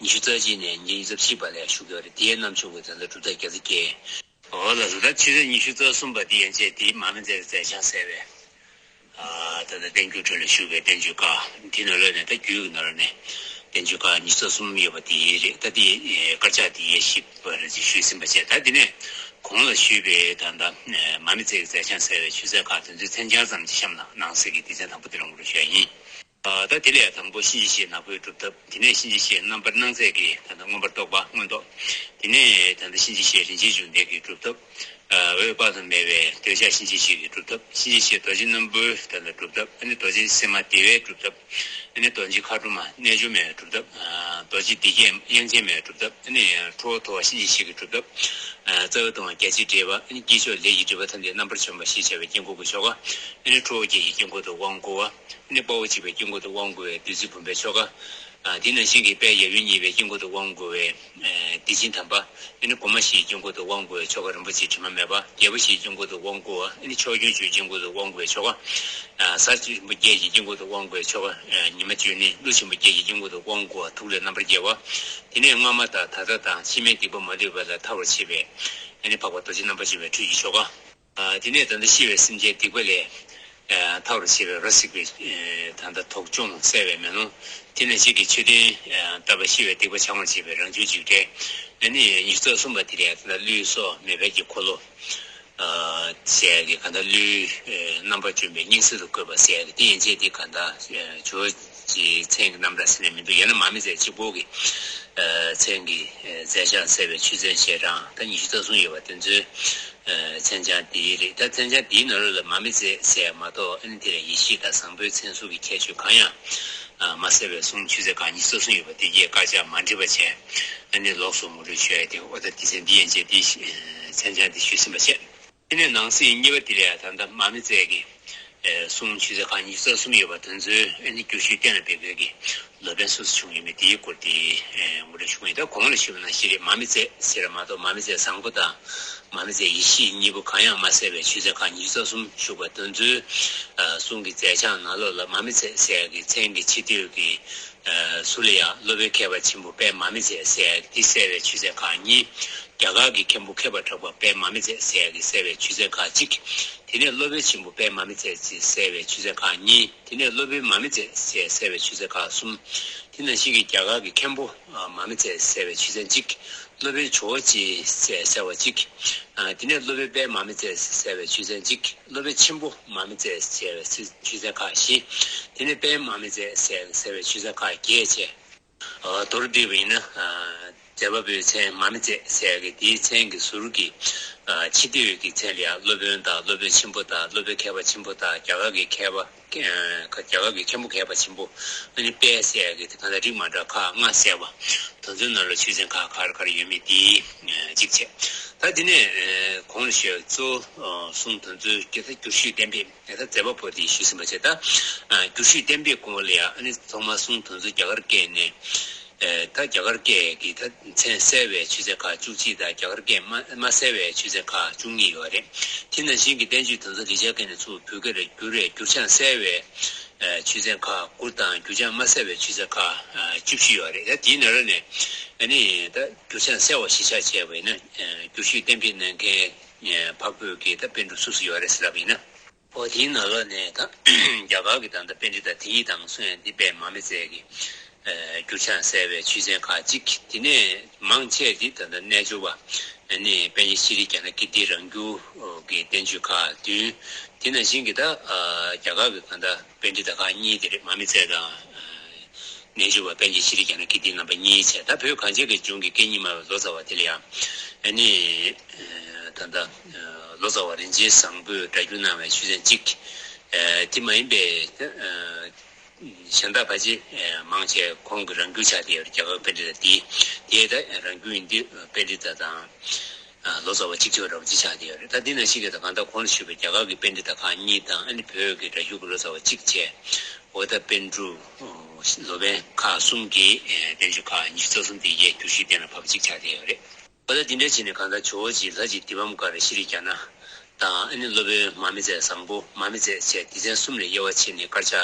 ཉི་ཤུ་རྩ་གཅིག་ནས་ཉིས་བརྒྱ་ཉི་ཤུ་རྩ་བཞི་བར་ལ་ཡང་ཞུ་གི་ཡོད་རེད། དེའི་རྣམ་བྱུང་གི་ད་ལྟ་གྲུབ་མཐའ་རྒྱ་མཚོ་རྒྱལ། འོ་ལགས་སོ། ད་ཆུ་ཚན་ཉི་ཤུ་རྩ་གསུམ་པ་འདི་ཡན་ཆད་དེ་མ་མི་མཛད་ཀྱི་མཛད་བྱང་གསལ་བའི། ཨ་ད་ལྟ་བསྟན་འགྱུར་ཁྲོད་ལ་བཞུགས་པའི་བསྟན་བཅོས་ཀ་འདི་ནང་ལོགས་ནས། ད་རྒྱུད་ཀྱི་ནང་ལོགས་ནས་བསྟན་བཅོས་ཀ་ཉི་ཤུ་རྩ་གསུམ་ཡོད་པ་དེ་རེད། ད་དེ་དཀར་ཆག་དེ་ཡས་ཞིབ་པར་ཅིག་ཞུས་ཟིན་པ་བྱས། ད་དེ་ནས་གོང་ལ་ཞུས་པའི་ད་ལྟ་མ་མི་མཛད་ཀྱི་མཛད་བྱང་གསལ་བའི་ཆུ་ཚན་ཁག་དེ་ཚོའི་མཚན་བྱང་ཙམ་ཅིག་གཤམ་ལ་ནང་གསེས་ཀྱི་སྡེ་ཚན་དང་པོ་དེ་རང་གི་རུ་ཞུ་ཡ་ཡིན། ད་དེ་ལས་དང་པོ་གཤིན་རྗེ་གཤེད་ནག་པོའི་སྒྲུབ་ཐབས། དེ་ནས་གཤིན་རྗེ་གཤེད་རྣམ་པར་སྣང་མཛད་ཀྱི་ད་ལྟ་མངོན་པར་རྟོགས་པ་མངོན་རྟོགས། དེ་ནས་ད་ལྟ་གཤིན་རྗེ་གཤེད་རིན་ཆེན་འབྱུང་ལྡན་གྱི་སྒྲུབ་ཐབས། འོད་དཔག་ཏུ་མེད་པའི་འདོད་ཆགས་གཤིན་རྗེ་གཤེད་ཀྱི་སྒྲུབ་ཐབས། གཤིན་རྗེ་གཤེད་རྡོ་རྗེ་སྣམ་བུའི་ད་ལྟ་སྒྲུབ་ཐབས། ཨ་ནི་རྡོ་རྗེ་སེམས་མ་བདེ་བའི་སྒྲུབ་ཐབས། ཨ་ནི་རྡོ་རྗེ་མཁའ་འགྲོ་མ་རྣལ་འབྱོར་མའི་སྒྲུབ་ཐབས། རྡོ་རྗེ་སྡེ་བརྒྱད་དབྱངས་ཅན་མའི་སྒྲུབ་ཐབས། ཨ་ནི་ཁྲོ་བོ་ཐུབ་པ་གཤིན་རྗེ་གཤེད་ཀྱི་སྒྲུབ་ཐབས། རྩ་བའི་སྡོང་པོ་རྒྱ་ཆེར་འགྲེལ་བ། ཨ་ནི་དཀྱིལ་ཆོག་ལས་ཀྱི་སྒྲིབ་པ་ཐམས་ཅད་རྣམ་པར་བྱོན་པ་ཞེས་བྱ་བའི་དཀྱིལ་འཁོར་གྱི་ཆོ་ག། ཨ་ནི་ཁྲོ་བོ་བརྒྱད་ཀྱི་དཀྱིལ་འཁོར་དུ་དབང་བསྐུར་བ། ཨ་ནི་དཔའ་བོ་གཅིག་པའི་དཀྱིལ་འཁོར་དུ་དབང་བསྐུར་བའི་བདུད་རྩི་བུམ་པའི་ཆོ་ག། ཨ་དེ་ནང་བཞིན་གྱི་དཔལ་ཡབ་ཡུམ་གཉིས་པའི་དཀྱིལ་འཁོར་དུ་དབང་བསྐུར་བའི་ཨ་བདེ་ཆེན་དམ་པ། ཨ་ནི་སྒོ་མ་བཞིའི་དཀྱིལ་འཁོར་དུ་དབང་བསྐུར་བའི་ཆོ་ག་རིན་པོ་ཆེ་དྲི་མ་མེད་པ། རྒྱལ་པོ་བཞིའི་དཀྱིལ་འཁོར་དུ་དབང་བསྐུར་བ། ཨ་ནི་ཕྱོགས་སྐྱོང་ཆུའི་དཀྱིལ་འཁོར་དུ་དབང་བསྐུར་བའི་ཆོ་ག། ཨ་གཟའ་ཆེན་པོ་བརྒྱད་ཀྱི་དཀྱིལ་འཁོར་དུ་དབང་བསྐུར་བའི་ཆོ་ག། ཨ་ཉི་མ་བཅུ་གཉིས། ཀླུ་ཆེན་པོ་བརྒྱད་ཀྱི་དཀྱིལ་འཁོར་དུ་དབང་བསྐུར་བ། ཐུགས་ལས་རྣམ་པར་རྒྱལ་བ། དེ་ནས་སྔ་མ་དང་ད་ལྟ་དང་ཕྱི་མའི་སྡིག་པ་མ་ལུས་པ་ལས་ཐར་བར་བྱེད་པའི་ཨ་ནི་འཕགས་པ་རྡོ་རྗེ་རྣམ་པར་འབྱོན་པའི་ཁྲུས་ཀྱི་ཆོ་ག། ཨ་དེ་ནས་ད་ལྟ་ཤི་བའི་སེམས་ཅན་སྡིག་པ་ལས་ཨ་ཐར་བར་བྱེད་པའི་རོ་བསྲེགས་པའི་ཨ་ད་ལྟ་དོགས་གཅོང་གསལ་བའི་མེ་ལོང་། དེ་ནས་གཅིག་གི་མཆོད་རྟེན་ཨ་བཏབ་པ། ཤི་བའི་སྡིག་པ་བྱང་བར་བྱེད་པའི་རང་བྱུང་འཇིགས་བྲལ། ཨ་ནི་ཉི་ཤུ་རྩ་གསུམ་པ་དེ་ལས་ད་ལྟ་ཀླུའི་སྲོག་མེད་པའི་གི་འཁོར་ལོ་ཨ་ཟེར་གི་གང་ལྟར་ཀླུའི་ཨ་རྣམ་པར་བྱོན་པའི་སྙིང་ཟེར་དུ་བཀོད་པ་ཟེར་གི་དེ་ཡན་ཆད་དེ་གང་ལྟར་ཨ་ཇོ་བོ་རྗེའི་མཚན་གྱི་རྣམ་གྲངས་ཟེར་ནས་མི་འདུག་ཡང་ན་མ་མི་མཛད་གཅིག་པོ་གི་ཨ་མཚན་གྱི་ཨ་མཛད་བྱང་གསལ་བའི་ཆུ་ཚན་ཞེས་རང་ད་ཉི་ཤུ་རྩ་གསུམ་ཡོད་པ་དེ་ཚོའི་མཚན་བྱང་འདི་རེད། ད་མཚན་བྱང་འདིའི་ནང་ལོགས་ལ་མ་མི་མཛད་ཟེར་མ་གཏོགས། ཨ་ནི་དེ་ལ་ཡེ་ཤེས་དང་བཟང་པོའི་མཚན་གསུམ་གྱི་ཁྱད་ཆོས་གང་ཡང་མ་གསལ་བའི་གསུང་ཆུ་ཚན་ཁག་ཉི་ཤུ་རྩ་གསུམ་ཡོད་པ་དེ་གས་དཀར་ཆག་མ་འདྲེས་པ་བྱས། ཨ་ནི་ལོགས་སུ་ངོ་སྤྲོད་ཞུ་ཡ་དེ། འོ་ད་སྡེ་ཚན་འདི་ཡན་ཆད་འདི་མཚན་བྱང་འདི་ཞུས་ཟིན་པ་བྱས། དེ་ནས་ནང་གསེས་གཉིས་པ་དེ་ལ་ཡང་ད་ལྟ་མ་མི་མཛད་ཀྱི་ཨེ་གསུང་ཆུ་ཚན་ཁག་ཉི་ཤུ་རྩ་གསུམ་ཡོད་པ་དེ་ཚོའི་ཨ་ནི་བསྒྱུར་ཞུས་གཏན་ལ་འབེབས་པའི་གི་ལོ་པཎ་སུ་སུ་བྱུང་ཡོད་མེད་དེའི་སྐོར་དེ་ཨེ་ངོ་སྤྲོད་ཞུ་གི་ཡིན། ད་གོང་ལ་ཞུས་པ་ནང་བཞིན་རེད། མ་མི་མཛད་ཟེར་བ་མ་གཏོགས། མ་མི་མཛད་བཟང་པོ་དང་མ་མི་མཛད་ཡེ་ཤེས་གཉིས་པོ་གང་ཡང་མ་གསལ་བའི་ཆུ་ཚན་ཁག་ཉི་ཤུ་རྩ་གསུམ་བཞུགས་པ་དེ་ཚོའི་ཨ་གསུང་གི་མཛད་བྱང་ནང་ལོགས་ལ་མ་མི་མཛད་ཟེར་ཡ་གི་མཚན་གྱི་ཕྱི་དོན་གྱི་ཨ་ཟུར་ལ་ཡང་སློབ་དཔོན་མཁས་པ་ཆེན་པོ་པདྨ་མི་མཛད་ཟེར་ཡ་གི་དེ་གསལ་བའི་ཆུ་ཚན་ཁག་གཉིས། རྒྱ་གར་གྱི་མཁན་པོ་མཁས་པ་གྲགས་པ་པདྨ་མི་མཛད་ཟེར་ཡ་གི་གསལ་བའི་ཆུ་ཚན་ཁག་གཅིག། དེ་ནས་སློབ་དཔོན་ཆེན་པོ་པདྨ་མི་མཛད་ཅེས་གསལ་བའི་ཆུ་ཚན་ཁག་གཉིས། དེ་ནས་སློབ་དཔོན་མ་མི་མཛད་ཅེས་གསལ་བའི་ཆུ་ཚན་ཁག་གསུམ། དེ་ནང་བཞིན་གྱི་རྒྱ་གར་གྱི་མཁན་པོ་ཨ་མ་མི་མཛད་ཟེར་བའི་ཆུ་ཚན་གཅིག། སློབ་དཔོན་ཇོ་བོ་རྗེ་ཟེར་བ་གཅིག། ཨ་དེ་ནས་སློབ་དཔོན་པདྨ་མི་མཛད་ཟེར་བའི་ཆུ་ཚན་གཅིག། སློབ་དཔོན་ཆེན་པོ་མ་མི་མཛད་ཟེར་བའི་ཆུ་ཆུ་ཚན་ཁག་བཞི། དེ་ནས་པདྨ་མི་མཛད་ཟེར་ཟེར་བའི་ཆུ་ཚན་ཁག་བརྒྱད་བྱས། ཨ་མདོར་བསྡུས་པ་ཡིན་ན། ཨ་མཛད་པ་པོའི་མཚན་མ་མི་མཛད་ཟེར་གི་དེའི་མཚན་གྱི་ཟུར་གྱི་ཨ་ཕྱི་སྡེ་ཡོད་ཀྱི་མཚན་ལ་ཡང་སློབ་དཔོན་དང་སློབ་དཔོན་ཆེན་པོ་དང་སློབ་དཔོན་མཁས་པ་ཆེན་པོ་དང་རྒྱ་གར་གྱི་མཁས་པ། ཨ་རྒྱ་གར་གྱི་མཁན་པོ་མཁས་པ་ཆེན་པོ། ཨ་ནི་དཔལ་ཟེར་གི་དེ་ག་ལ་རིགས་མ་འདྲ་ཁག་ལྔ་གསལ་བ། དེ་ཚོའི་ནང་ལ་ཆུ་ཚན་ཁག་ག་རེ་ག་རེ་ཡོད་མེད་དེ་གཅིག་བྱས། ད་དེ་ནས་ཨ་གོང་ལ་ཞུས་གཙོ་བོ་གསུང་དོན་ཚོའི་སྐད་ཆ་བསྒྱུར་ཞུས་གཏན་འབེབས། ད་མཛད་པ་པོ་དེ་ཞུས་ཟིན་པ་བྱས། ད་ཨ་བསྒྱུར་ཞུས་གཏན་འབེབས་སྐོར་ལ་ཡང་ཨ་ནི་ཐོག་མར་གསུང་དོན་ཚོ་རྒྱ་གར་སྐད་ནས། ཨ་ད་རྒྱ་གར་སྐད་ཀྱི་ད་མཚན་གསལ་བའི་ཆུ་ཚན་ཁག་བཅུ་གཅིག་དང་། རྒྱ་གར་སྐད་མ་མ་གསལ་བའི་ཆུ་ཚན་ཁག་བཅུ་གཉིས་ཡོད་རེད། དེ་ནང་བཞིན་གྱི་བསྟན་བཅོས་དོན་ཚན་ལེགས་སྦྱར་སྐད་ནས་ཚུར་བོད་སྐད་ལ་བསྒྱུར་བའི་འགྱུར་བྱང་གསལ་བའི་ཨ་ཆུ་ཚན་ཁག་དགུ་དང་། འགྱུར་བྱང་མ་གསལ་བའི་ཆུ་ཚན་ཁག་ཨ་བཅུ་བཞི་ཡོད་རེད། ད་དེའི་ནང་ལོགས་ནས་ཨ་ནི་ད་འགྱུར་བྱང་གསལ་བ་གཞིར་བཞག་བྱས་པ་ཡིན་ན། ཨ་བསྒྱུར་ཞུས་གཏན་འབེབས་གནང་མཁན་ཨ་འཕགས་བོད་ཀྱི་ད་པཎ་གྲུབ་སུ་སུ་ཡོད་རེད་ཟེར་ལབ་པ་ཡིན་ན། འོ་དེའི་ནང་ལོགས་ནས་ད་རྒྱ་གར་གྱི་ད་ལྟ་པཎྜི་ཏ་དེ་ཡི་དང་གསུང་ཡང་འདི་པདྨ་མི་མཛད་ཀྱི་ཨ་འགྱུར་བྱང་གསལ་བའི་ཆུ་ཚན་ཁག་གཅིག། དེ་ནས་མང་ཆེ་འདི་ད་ལྟ་རྣལ་འབྱོར་པ་ཨ་ནི་པཎ་ཆེན་ཤྲཱི་ཀ་ཎ་ཀིརྟིའི་རང་འགྱུར་གྱི་བསྟན་བཅོས་ཁག་བདུན། དེ་ནང་བཞིན་གྱི་ད་ཨ་རྒྱ་གར་གྱི་ད་ལྟ་པཎྜི་ཏ་ཁག་གཉིས་དེ་རེད། མ་མི་མཛད་དང་ཨ་ རྣལ་འབྱོར་པ་པཎ་ཆེན་ཤྲཱི་ཀ་ཛྙཱ་ན་ཀིརྟིའི་རྣམ་པ་གཉིས་བྱས། ད་བོད་གངས་ཅན་གྱི་ལྗོངས་ཀྱི་སྐད་གཉིས་སྨྲ་བའི་ལོ་ཙཱ་བ་དེ་ལ་ཡང་ཨ་ནི་ད་ལྟ་ལོ་ཙཱ་བ་རིན་ཆེན་བཟང་པོས་སྒྲ་བསྒྱུར་གནང་བའི་ཆོས་ཚན་གཅིག་དེ་མ་ཡིན་པའི་གཞན་དག་ཕལ་ཆེར་མང་ཆེ་ཁོང་གི་རང་འགུལ་ཆགས་བསྡད་ཡོད་རེད། རྒྱ་གར་པཎྜི་ཏ་དེ་དེ་ད་རང་འགུལ་ཡིན་དུས་པཎྜི་ཏ་དང་། ལོ་ཙཱ་བ་གཅིག་ཆོད་རབ་ཅིག་ཆགས་བསྡད་ཡོད་རེད། ད་འདི་ནང་བཞིན་གྱི་ད་གང་ལྟར་གོང་ལ་ཞུས་པའི་རྒྱ་གར་གྱི་པཎྜི་ཏ་ཁག་གཉིས་དང་ཨ་ནི་བོད་ཀྱི་སྒྲ་བསྒྱུར་གྱི་ལོ་ཙཱ་བ་གཅིག་བྱས། འོ་ད་པཎ་གྲུབ་ལོ་པཎ་ཁག་གསུམ་གྱིས་བསྟན་བཅོས་ཁག་ཉི་ཤུ་རྩ་གསུམ་དེ་ཡས་བསྒྱུར་ཞིབ་གཏན་ལ་ཕབ་པ་གཅིག་ཆགས་བསྡད་ཡོད་རེད། འོ་ད་འདི་འདྲ་བྱས་ནས་གང་ལྟར་ཇོ་བོ་རྗེ་ལྷ་རྗེ་དཱི་པཾ་ཀ་ར་ཤྲཱི་ཀ་ཛྙཱ་ན་དང་ཨ་ནི་སློབ་དཔོན་མར་མེ་མཛད་བཟང་པོ་མར་མེ་མཛད་བཅས་སྡེ་ཚན་གསུམ་ལས་དབྱེ་བ་ཕྱེ་ནས་དཀར་ཆག་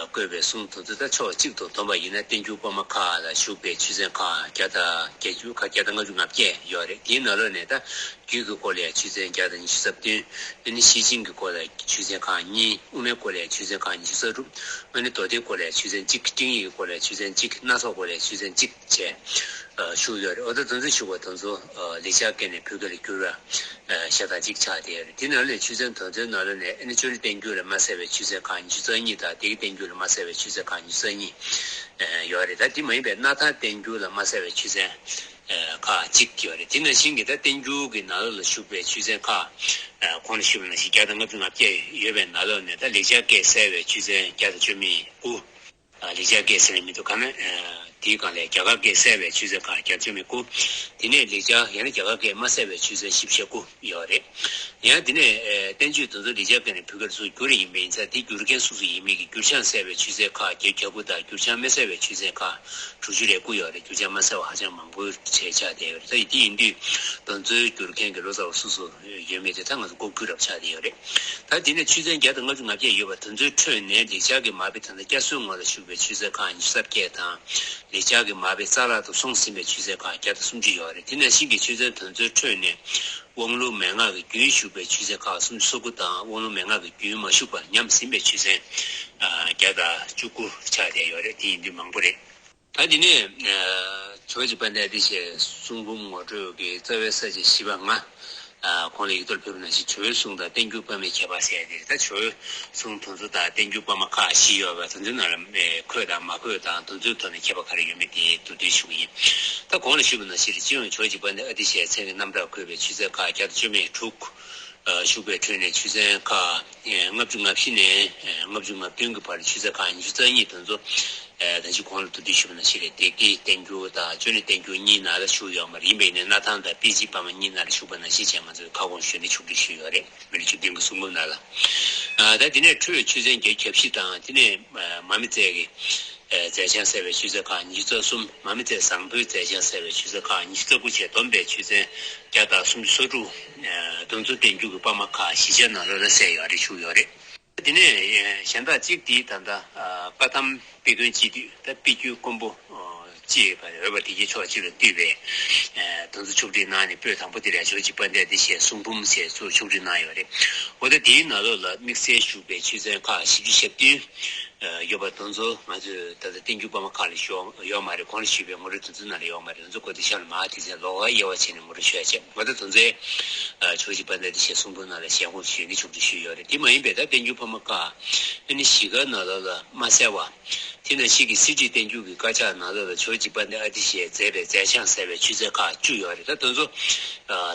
བཀོད་པའི་གསུང་དེ་ཚོ་ད་ཕྱོགས་གཅིག་ཏུ་བསྡོམས་པ་ཡིན་ན་བསྟན་འགྱུར་དཔར་མ་ཁག་ལ་བཞུགས་པའི་ཆོས་ཚན་ཁག་བརྒྱ་དང་བརྒྱད་ཅུ་ཁག་བརྒྱ་དང་ལྔ་བཅུ་ང་བརྒྱད་ཡོད་རེད། དེའི་ནང་ལོགས་ནས་ད་རྒྱུད་ཀྱི་སྐོར་ལ་ཡང་ཆོས་ཚན་བརྒྱ་དང་ཉི་ཤུ་རྩ་བདུན། ཨ་ནི་ཤེར་ཕྱིན་གྱི་སྐོར་ལ་ཆོས་ཚན་ཁག་གཉིས། དབུ་མའི་སྐོར་ལ་ཡང་ཆོས་ཚན་ཁག་ཉི་ཤུ་རྩ་དྲུག་ཨ་ནི་མདོ་སྡེའི་སྐོར་ལ་ཡང་ཆོས་ཚན་གཅིག་སྤྲིངས་ཡིག་གི་སྐོར་ལ་ཡང་ཆོས་ཚན་གཅིག་སྣ་ཚོགས་སྐོར་ལ་ཡང་ཆོས་ཚན་གཅིག་བྱས་བཞུགས་ཡོད་རེད། འོ་ད་དེ་ཚོ་ཞུ་བ་དེ་ཚོ་ལེགས་སྦྱར་སྐད་ནས་བོད་སྐད་ལ་བསྒྱུར་བ་ཤ་སྟག་གཅིག་ཆགས་བསྡད་ཡོད་རེད། དེ་ནང་ལས་ཆོས་ཚན་དེ་ཚོའི་ནང་ལོགས་ནས་ཨ་ནི་ཅོ་ནེ་བསྟན་འགྱུར་ལ་མ་གསལ་བའི་ཆོས་ཚན་ཁག་ཉི་ཤུ་རྩ་གཉིས་དང་། བདེ་དགེ་བསྟན་འགྱུར་ལ་མ་གསལ་བའི་ཆོས་ཚན་ཁག་ཉི་ཤུ་རྩ་གཉིས་ཡོད་རེད། ད་དེ་མ་ཡིན་པའི་སྣར་ཐང་བསྟན་འགྱུར་ལ་མ་གསལ་བའི་ཆོས་ཚན་ཁག་གཅིག་ཡོད་རེད། དེ་ནང་བཞིན་གྱི་ད་བསྟན་འགྱུར་གྱི་ནང་ལོགས་ལ་བཞུགས་པའི་ཆོས་ཚན་ཁག་གོང་ལ་ཞུས་པ་ནང་བཞིན་བརྒྱ་དང་ལྔ་བཅུ་ང་བརྒྱད་ཡོད་པའི་ནང་ལོགས་ནས་ད་ལེགས་སྦྱར་སྐད་གསལ་བའི་ཆོས་ཚན་བརྒྱ་དང་བཅུ་མེད་དགུ། ལེགས་སྦྱར་སྐད་ཟེར་ནས་མི་འདུག་ག་ན། དེའི་སྒང་ལས་རྒྱ་གར་སྐད་གསལ་བའི་ཆོས་ཚན་ཁག་བརྒྱ་བཅུ་མེད་དགུ། དེ་ནས་ལེགས་སྦྱར་ཡང་ན་རྒྱ་གར་སྐད་མ་གསལ་བའི་ཆོས་ཚན་བཞི་བཅུ་ཞེ་དགུ་ཡོད་རེད། ཡང་དེ་ནས་བསྟན་བཅོས་དེ་ཚོ་ལེགས་སྦྱར་སྐད་ནས་བོད་སྐད་སུ་བསྒྱུར་ཡིན་པ་ཡིན་ཙང་། དེ་བསྒྱུར་མཁན་སུ་སུ་ཡིན་མིན་གྱི་བསྒྱུར་བྱང་གསལ་བའི་ཆོས་ཚན་ཁག་བརྒྱད་ཅུ་གྱ་དགུ་དང་། བསྒྱུར་བྱང་མི་གསལ་བའི་ཆོས་ཚན་ཁག་དྲུག་ཅུ་རེ་དགུ་ཡོད་རེད། བསྒྱུར་བྱང་མ་གསལ་བ་ཧ་ཅང་མང་པོ་བྱས་ཆགས་བསྡད་ཡོད་རེད། ད་ཡིན་དེ་ཡིན་དུས་དེ་ཚོའི་བསྒྱུར་མཁན་གྱི་ལོ་ཙཱ་བ་སུ་སུ་ཡོད་མེད་དེ་ད་ང་ཚོ་ལྐོག་གྱུར་རབ་ཆགས་བསྡད་ཡོད་རེད། ད་དེ་ནས་ཆོས་ཚན་བརྒྱ་དང་ལྔ་བཅུ་ང་བརྒྱད་ཡོད་པ་དེ་ཚོའི་ཁྲོད་ནས་ལེགས་སྦྱར་གྱི་མར་པའི་ད་ལྟ་བསྐྱར་གསོའི་ངོ་ལ་ཞུགས་པའི་ཆོས་ཚན་ཁག་ཉི་ཤུ་རྩ་བརྒྱད་དང་། ལེགས་སྦྱར་གྱི་མར་པའི་རྩ་ལག་ཏུ་སོང་ཟིན་པའི་ཆོས་ཚན་ཁག་བརྒྱ་དང་སུམ་ཅུ་ཡོད་རེད། དེ་ནང་བཞིན་གྱི་ཆོས་ཚན་དེ་ཚོའི་ཁྲོད་ནས་དབང་ལུང་མན་ངག་གི་རྒྱུན་ཞུགས་པའི་ཆོས་ཚན་ཁག་སུམ་ཅུ་སོ་དགུ་དང་། དབང་ལུང་མན་ངག་གི་རྒྱུན་མ་ཞུགས་པར་ཉམས་ཟིན་པའི་ཆོས་ཚན་བརྒྱ་དང་བཅུ་དགུ་ཆགས་བསྡད་ཡོད་རེད། དེ་ཡིན་དུས་མང་པོ་རེད། ད་དེ་ནས་ཇོ་བོ་རྗེ་དཔལ་ལྡན་ཨ་ཏི་ཤའི་གསུང་འབུམ་ངོ་སྤྲོད་ཀྱི་རྩ་བའི་ས་བཅད་བཞི་པ་ལྔ། ཁོང་ལ་ཡིག་ཐོག་ཕེབས་པ་ནང་བཞིན་ཇོ་བོའི་གསུང་དང་བསྟན་འགྱུར་དཔར་མའི་ཁྱད་པར་ཟེར་ཡ་དེ་རེད། ད་ཇོ་བོའི་གསུང་དེ་ཚོ་དང་བསྟན་འགྱུར་དཔར་མ་ཁག་བཞི་ཡོད་པ་དེ་ཚོའི་ནང་ལ་འཁོད་དང་མ་འཁོད་དང་དེ་ཚོའི་ཐོག་ནས་ཁྱད་པར་ག་རེ་ཡོད་མེད་དེ་མདོར་བསྡུས་ཞུ་གི་ཡིན། ད་གོང་ལ་ཞུས་པ་ནང་བཞིན་སྤྱི་ཡོངས་ཇོ་བོ་རྗེ་དཔལ་ལྡན་ཨ་ཏི་ཤའི་མཚན་གྱི་རྣམ་གྲངས་འཁོད་པའི་ཆོས་ཚན་ཁག་བརྒྱ་དང་བཅུ་མེད་དྲུག་ཞུགས་པའི་ཁྲོད་ནས་ཆོས་ཚན་ཁག་ལྔ་བཅུ་ང་བཞི་ནས་ལྔ་བཅུ་ང་བདུན་གྱི་བར་ཆོས་ཚན་ཁག་ཉི་ཤུ་རྩ་གཉིས་དེ་ཚོ། ད་ཅི་གོང་ལ་མདོར་བསྡུས་ཞུས་པ་ནང་བཞིན་རེད། སྡེ་དགེ་བསྟན་འགྱུར་དང་ཅོ་ནེ་བསྟན་འགྱུར་གཉིས་ནང་ལ་ཞུགས་ཡོད་མ་རེད། ཡིན་པ་ཡིན་ནའི་སྣར་ཐང་དང་པཎ་ཆེན་དཔར་མ་གཉིས་ནང་ལ་ཞུགས་པ་ནང་བཞིན་བྱས་ང་ཚོས་ཁ་སྐོང་ཞུས་ནས་ཕྱོགས་སྒྲིག་ཞུས་ཡོད་རེད། མི་ལོ་བཅུ་བདུན་གྱི་གསུང་འབུམ་ནང་ལ། ད་དེ་ནས་འཕྲོས་ཆོས་ཚན་བརྒྱད་ཅུ་གྱ་བཞི་དང་། དེ་ནས་མར་མེ་མཛད་ཀྱི་མཛད་བྱང་གསལ་བའི་ཆོས་ཚན་ཁག་ཉི་ཤུ་རྩ་གསུམ། མར་མེ་མཛད་བཟང་པོའི་མཛད་བྱང་གསལ་བའི་ཆོས་ཚན་ཁག་ཉི་ཤུ་རྩ་དགུ་བཅས་བསྡོམས་པའི་ཆོས་ཚན་བརྒྱ་དང་སུམ་ཅུ་སོ་དྲུག་དེ་ཚོ་བསྟན་འགྱུར་གྱི་དཔར་མ་ཁག་བཞི་ཆའི་ནང་ལོགས་ལ་གསལ་ཡོད་རེད། ཞུས་ཡོད་རེད། དེ་ནས་གཞན་དག་གཅིག་དེ་ད་ལྟ་བཀའ་གདམས་དཔེ་སྟོན་སྤྱི་འདུས། ད་དཔེ་རྒྱུད་དཀོན་པོ་གཅིག་ཡོད་པ་དེ་གའི་ཕྱོགས་གཅིག་ལ་བསྡུས་པའི་དེ་ཚོ་ཕྱོགས་སྒྲིག་གནང་ནས། པོད་དང་པོ་དེ་ལ་ཇོ་བོ་རྗེ་དཔལ་ལྡན་ཨ་ཏི་ཤའི་གསུང་འབུམ་ཞེས་སུ་ཕྱོགས་སྒྲིག་གནང་ཡོད་རེད། འོ་ད་དེའི་ནང་ལོགས་ལ་དམིགས་བསལ་ཞུགས་པའི་ཆོས་ཚན་ཁག་བཞི་བཅུ་ཞེ་བདུན་ཡོད་པ་དེ་ཚོ་ང་ཚོས་ད་ལྟ་བསྟན་འགྱུར་དཔར་མ་ཁག་ལ་ཡོད་མ་རེད། གོང་ལ་ཞུས་པའི་ངོ་སྤྲོད་དེ་ཚོའི་ནང་ལ་ཡོད་མ་རེད། དེ་ཚོ་གོ་བདེ་ཤ་ལ་མ་དེ་ཚོ་ལོགས་ཀ་དབྱེ་བ་ཕྱེ་ནས་ངོ་སྤྲོད་ཞུ་ཡ་བྱས། འོ་ད་དེ་ཚོའི་ཇོ་བོ་རྗེ་དཔལ་ལྡན་ཨ་ཏི་ཤའི་གསུང་འབུམ་ནང་ལ་ཞལ་འགོང་ཞུས་ནས་ཕྱོགས་སྒྲིག་ཞུས་ཡོད་རེད། དེ་མ་ཡིན་པའི་ད་བསྟན་འགྱུར་དཔར་མ་ཁག་ཨ་ནི་བཞི་ཀའི་ནང་ལོགས་ལ་མ་གསལ་བ། དེ་ནང་བཞིན་གྱི་གསེར་བྲིས་བསྟན་འགྱུར་གྱི་དཀར་ཆག་ནང་ལོགས་ལ་ཇོ་བོ་རྗེ་དཔལ་ལྡན་ཨ་ཏི་ཤས་མཛད་པའི་མཛད་བྱང་གསལ་བའི་ཆོས་ཚན་ཁག་བཅུ་ཡོད་རེད། ད་དེ་ཚོ་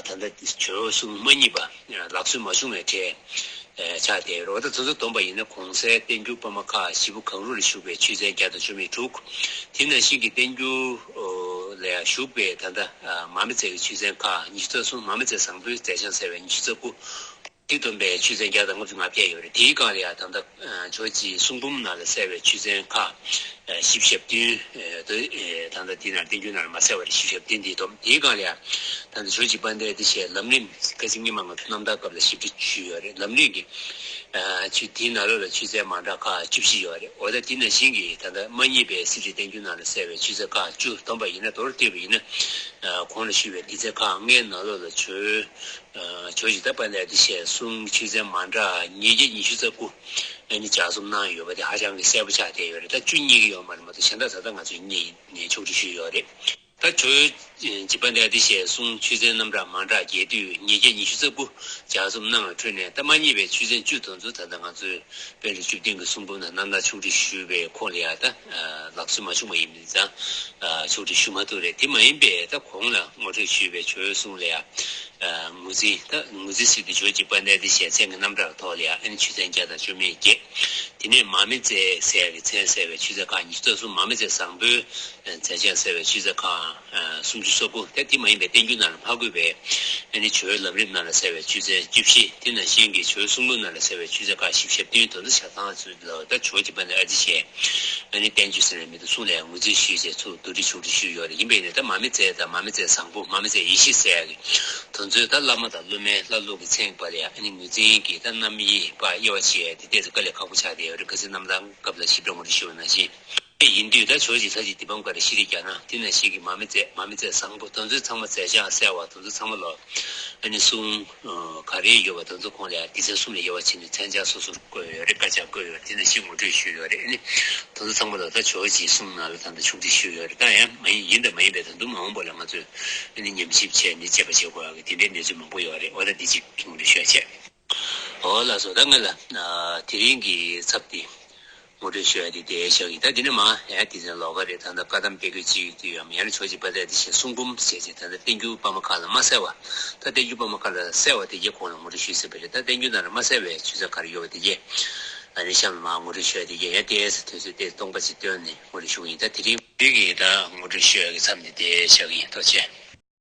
ད་ལྟ་ཇོ་བོའི་གསུང་མ་རྙེད་པ། ལག་སོན་མ་བྱུང་བའི་གྲས་ཆགས་བསྡད་ཡོད་རེད། ད་དེ་ཚོ་བསྡོམས་པ་ཡིན་ན་གོང་གསལ་བསྟན་འགྱུར་དཔར་མ་ཁག་བཞི་པོ་གང་རུང་ལ་ཞུགས་པའི་ཆོས་ཚན་བརྒྱ་དང་བཅུ་མེད་དྲུག་དེ་ནང་བཞིན་གྱི་བསྟན་འགྱུར་ལ་ཞུགས་པའི་ད་ལྟ་མར་མེ་མཛད་ཀྱི་ཆོས་ཚན་ཁག་ཉི་ཤུ་རྩ་གསུམ། མར་མེ་མཛད་བཟང་པོའི་མཛད་བྱང་གསལ་བའི་ཉི་ཤུ་རྩ་དགུ། དེ་བསྡོམས་པའི་ཆོས་ཚན་བརྒྱ་དང་ལྔ་བཅུ་ང་བརྒྱད་ཡོད་རེད། དེའི་སྒང་ལ་ཡང་ད་ལྟ་ཇོ་བོ་རྗེའི་གསུང་འབུམ་ནང་ལ་གསལ་བའི་ཆོས་ཚན་ཁག་བཞི་བཅུ་ཞེ་བདུན། དེ་ད་ལྟ་དེ་ནང་བསྟན་འགྱུར་ནང་ལ་མ་གསལ་བ་རེད། བཞི་བཅུ་ཞེ་བདུན་དེ་བསྡོམས། དེའི་སྒང་ལ་ཡང་ད་ལྟ་ཇོ་བོ་རྗེ་དཔལ་ལྡན་ཨ་ཏི་ཤའི་ལམ་རིམ། ཁ་སང་སྔོན་མ་ང་ཚོ་རྣམ་ཐར་སྐབས་ལ་ཞིབ་ཕྲ་ཞུས་ཡོད་རེད། ལམ་རིམ་གྱི་ཆོས་དེའི་ནང་ལོགས་ལ་ཆོས་ཚན་མ་འདྲ་ཁག་བཅུ་བཞི་ཡོད་རེད། འོ་ད་དེ་ནང་བཞིན་གྱི་ད་ལྟ་མ་རྙེད་པའི་གསེར་བྲིས་བསྟན་འགྱུར་ནང་ལ་གསལ་བའི་ཆོས་ཚན་ཁག་བཅུ། བསྡོམས་པ་ཡིན་ན། མདོར་བསྡུས་པ་ཡིན་ན། གོང་ལ་ཞུས་པའི་སྡེ་ཚན་ཁག་ལྔའི་ནང་ལོགས་ལ་ཇོ་ཇོ་བོ་རྗེ་དཔལ་ལྡན་ཨ་ཏི་ཤའི་གསུང་ཆོས་ཚན་མ་འདྲ་ཉིས་བརྒྱ་ཉི་ཤུ་རྩ་དགུ་ཨ་ནི་ལྗགས་རྩོམ་གནང་ཡོད་པ་དེ་ཧ་ཅང་གི་གསལ་པོ་ཆགས་བསྡད་ཡོད་རེད། ད་བཅུ་རྙེད་ཀྱི་ཡོད་མ་རེད་མ་གཏོགས། གཞན་དག་ད་ལྟ་ང་ཚོས་རྙེད་ནས་ཕྱོགས་སྒྲིག་ཞུས་ཡོད་རེད། ད་ཇོ་བོ་རྗེ་དཔལ་ལྡན་ཨ་ཏི་ཤའི་གསུང་ཆོས་ཚན་རྣམ་གྲངས་མང་དྲགས་རྒྱས་བསྡུས་ཉིས་བརྒྱ་ཉི་ཤུ་རྩ་དགུ་ལྗགས་རྩོམ་གནང་བའི་ཁྲོད་ནས། ད་མ་རྙེད་པའི་ཆོས་ཚན་བཅུ་དེ་ཚོ་ད་ལྟ་ང་ཚོས་པཎ་གྲུབ་བཅུ་བདུན་གྱི་གསུང་འབུམ་དང་རྣམ་ཐར་ཕྱོགས་སྒྲིག་ཞུས་པའི་ཁོངས་ལ་ཡང་ད་ལག་སོན་མ་བྱུང་བ་ཡིན་ཙང་ཕྱོགས་སྒྲིག་ཞུ་མ་ཐུབ་རེད། དེ་མ་ཡིན་པའི་ད་གོང་ལ་ངོ་སྤྲོད་ཞུས་པའི་ཇོ་བོའི་གསུང་ལ་ཡང་ངོས་འཛིན། ད་ངོས་འཛིན་ཟེར་དུས་ཇོ་བོ་རྗེ་དཔལ་ལྡན་ཨ་ཏི་ཤའི་མཚན་གྱི་རྣམ་གྲངས་ཐོག་ལ་ཡང་ཨ་ནི་ཆོས་ཚན་བརྒྱ་དང་བཅུ་མེད་བརྒྱད། དེ་ནས་མར་མེ་མཛད་ཟེར་ཡག་གི་མཚན་གསལ་བའི་ཆོས་ཚན་ཁག་ཉི་ཤུ་རྩ་གསུམ། མར་མེ་མཛད་བཟང་པོའི་མཛད་བྱང་གསལ་བའི་ཆོས་ཚན་ཁག་སུམ་ཅུ་སོ་དགུ། ད་དེ་མ་ཡིན་པའི་བསྟན་འགྱུར་ནང་ལ་མ་བཀོད་པའི་ཨ་ནི་ཇོ་བོའི་ལམ་རིམ་ནང་ལ་གསལ་བའི་ཆོས་ཚན་བཅུ་བཞི། དེ་ནང་བཞིན་གྱི་ཇོ་བོའི་གསུང་འབུམ་ནང་ལ་གསལ་བའི་ཆོས་ཚན་ཁག་བཞི་བཅུ་ཞེ་བདུན། དེ་ཚོ་ཆ་ཚང་ཚུར་ལ་ད་ཇོ་བོ་རྗེ་དཔལ་ལྡན་ཨ་ཏི་ཤའི་ཨ་ནི་བསྟན་བཅོས་ཟེར་བའི་མིང་དུ་གསུངས་ལ་ཡང་ངོས་འཛིན་ཞུས་བྱས་ཚུར་བསྡུ་སྒྲིག་ཕྱོགས་སྒྲིག་ཞུས་ཡོད་རེད། ཡིན་པས་ནི་ད་མར་མེ་མཛད་དང་མར་མེ་མཛད་བཟང་པོ། མར་མེ་མཛད་ཡེ་ཤེས་ཟེར་ཡག་གི་དེ་ཚོའི་ད་བླ་མ་དང་སློབ་མའི་བླ་སློབ་ཀྱི་མཚན་བར་ལ་ཡང་ཨ་ནི་ངོས་འཛིན་གྱི་ད་རྣམ་དབྱེ་བ་དབྱེ་བ་ཕྱེ་ཡག་དེ་ཏོག་ཙམ་དཀའ་ལས་ཁག་པོ་ཆགས་བསྡད་ཡོད་རེད། ཁ་སང་རྣམ་ཐར་སྐབས་ལ་ཞིབ་ཕྲ་ངོ་སྤྲོད་ཞུས་པ་ནང་བཞིན། ཡིན་དུས་ད་ཇོ་བོ་རྗེ་ལྷ་རྗེ་དཱི་པཾ་ཀ་རས་ཤྲཱི་ལ་བརྒྱ་ན་དེ་ནང་བཞིན་གྱི་མར་མེ་མཛད། མར་མེ་མཛད་བཟང་པོ། དེ་ཚོ་ཚང་མ་མཛད་བྱང་གསལ་བ། དེ་ཚོ་ཚང་མ་ལ་ཨ་ནི་གསུང་ག་རེ་ཡོད་པ་དེ་ཚོ་ཁོངས་ལ་ཡང་སྡེ་ཚན་གསུམ་ལ་དབྱེ་བ་ཕྱེ་ནས་མཚན་བྱང་སོ་སོར་བཀོད་ཡོད་རེད། བཀའ་རྒྱ་བཀོད་ཡོད་རེད། དེ་ནང་བཞིན་ངོ་སྤྲོད་ཞུས་ཡོད་རེད། ཨ་ནི་དེ་ཚོ་ཚང་མ་ལ་ད་ཇོ་བོ་རྗེའི་གསུང་ནང་ལ་ད་ལྟ་ཕྱོགས་སྒྲིག་ཞུས་ཡོད་རེད། ད་ཡང་མ་ཡིན་ཡིན་དང་མ་ཡིན་པའི་ད་དུང་མ་འོངས་པ་ལ་ང་ཚོས་ཨ་ནི་ཉམས་ཞིབ་བྱས་ནས་དཔྱད་པ་བྱེད་དགོས་ཡག་གི་དེ་འདྲའི་གནས་ཚུལ་མང་པོ་ཡོད་རེད། འོ་ད་འདི་གཅིག་ངོ་སྤྲོད་ཞུ་ཡག་བྱས། འོ་ལགས་སོ། ད་ང་ལ་དེ་རིང་གི་ཚབ་དེ་ངོ་སྤྲོད་ཞུ་ཡག་དེ་དེ་བཞག་ཡིན། ད་དེ་ནས་མ་ཡང་དེ་ཚན་ལོགས་ཀ་རེད། ད་ལྟ་བཀའ་གདམས་དཔེ་རྒྱུད་སྤྱི་ཡི་དུས་ཡོད་མ། ཡང་ན་ཇོ་བོ་རྗེ་དཔལ་ལྡན་ཨ་ཏི་ཤའི་གསུང་འབུམ་ཟེར་ཅིག་ད་ལྟ་བསྟན་འགྱུར་དཔར་མ་ཁག་ལ་མ་གསལ་བ། ད་བསྟན་འགྱུར་དཔར་མ་ཁག་ལ་གསལ་བ་དེ་གྱད་གོང་ལ་ངོ་སྤྲོད་ཞུས་ཟིན་པ་རེད། ད་བསྟན་འགྱུར་ནང་ལ་མ་གསལ་བའི་ཆོས་ཚན་ག་རེ་ཡོད་པ་དེ་གྱད་ཨ་ནི་གཤམ་ལ་མ་ངོ་སྤྲོད་ཞུ་ཡག་དེ་གྱད་ཡང་ཏོག་ཙམ་དུས་ཚོད་དེ་སྟོང་པ་ཅིག་བཏོན་ནས་ངོ་སྤྲོད་ཞུ་གི་ཡིན། ད་དེ་རིང་འདི་གི་ད་ངོ་སྤྲོད་ཞུ་ཡག་གི་མཚམས་འདི་དེ་བཞག་གི་ཡིན། ཐུགས་རྗེ་ཆེ།